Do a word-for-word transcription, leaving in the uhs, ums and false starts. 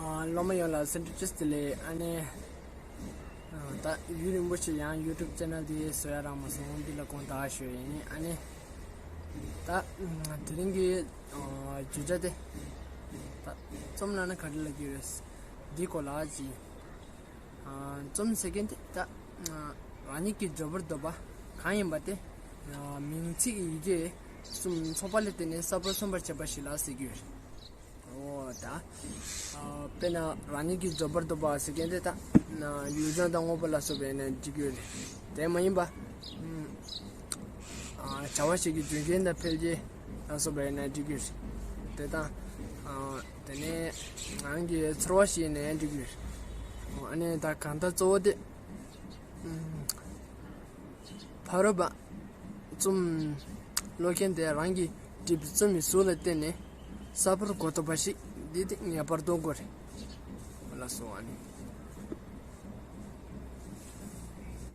ཨ། སློབ་མ་ཡོངས་ལ་སེམས་པ་བཀྲ་ཤིས་བདེ་ལེགས། ཨ་ནི། ཨ། ད་ཡུན་རིང་པོ་ཞིག་ཡང་ཡུ་ཊུབ་ཅེ་ནལ་འདི་བཟོ་ཡ་རག་མ་སོང་། འདི་ལ་དགོངས་དག་ཞུ་ཡིན། ཨ་ནི། ད་དེ་རིང་གི་ཨ་བརྗོད་བྱ་དེ། ད་རྩོམ་ལབ་ན་ག་རེ་ལབ་ཀྱི་རེད། འདི་སྐོར་ལ་ཅིག་ཨ། རྩོམ་ཟེར་མཁན་དེ་ད། ཨ། རང་ཉིད་ཀྱི་འབྱོར་པར་འདོད་པ་གང་ཡིན་པ་དེ། ཨ། མིང་ཚིག་ཡི་གེ་གསུམ་ཚོགས་པ་ལ་བརྟེན་ནས་གསལ་པོར་མཚོན་པར་བྱེད་པ་ཞིག་ལ་ཟེར་གྱི་ཡོད་རེད། འོ་ད། ཨ། དཔེར་ན་རང་ཉིད་ཀྱི་འབྱོར་པར་འདོད་པ་ཟེར་མཁན་དེ་ད། ཨ། ཡུལ་ལྗོངས་དང་དངོས་པོ་ལ་སོགས་པ་ཡིན་ན་འགྲིག་གི་ཡོད་རེད། དེ་མ་ཡིན་པ། ཨ། བྱ་བ་ཞིག་གི་རྒྱུ་རྐྱེན་དང་འཕེལ་རྒྱས་ལ་སོགས་པ་ཡིན་ན་འགྲིག་གི་ཡོད་རེད། དེ་དང་། ཨ། དེ་ནས་རང་གི་ཚོར་བ་ཞིག་ཡིན་ན་ཡང་འགྲིག་གི་ཡོད་རེད། ཨ་ནི་ད་གང་ལྟར་གཙོ་བོ་དེ། ཨུམ། ཕ་རོལ་པ་རྩོམ་ཀློག་མཁན་དེ་རང་གིས་བྲིས་པའི་རྩོམ་ཡིག་གཟུགས་ལ་བརྟེན་ནས་གསལ་པོར་གོ་ཐུབ་པ་ཞིག་འདི་དེ་ངེས་པར་དུ་དགོས་རེད། ལགས་སོ། ཨ་ནི།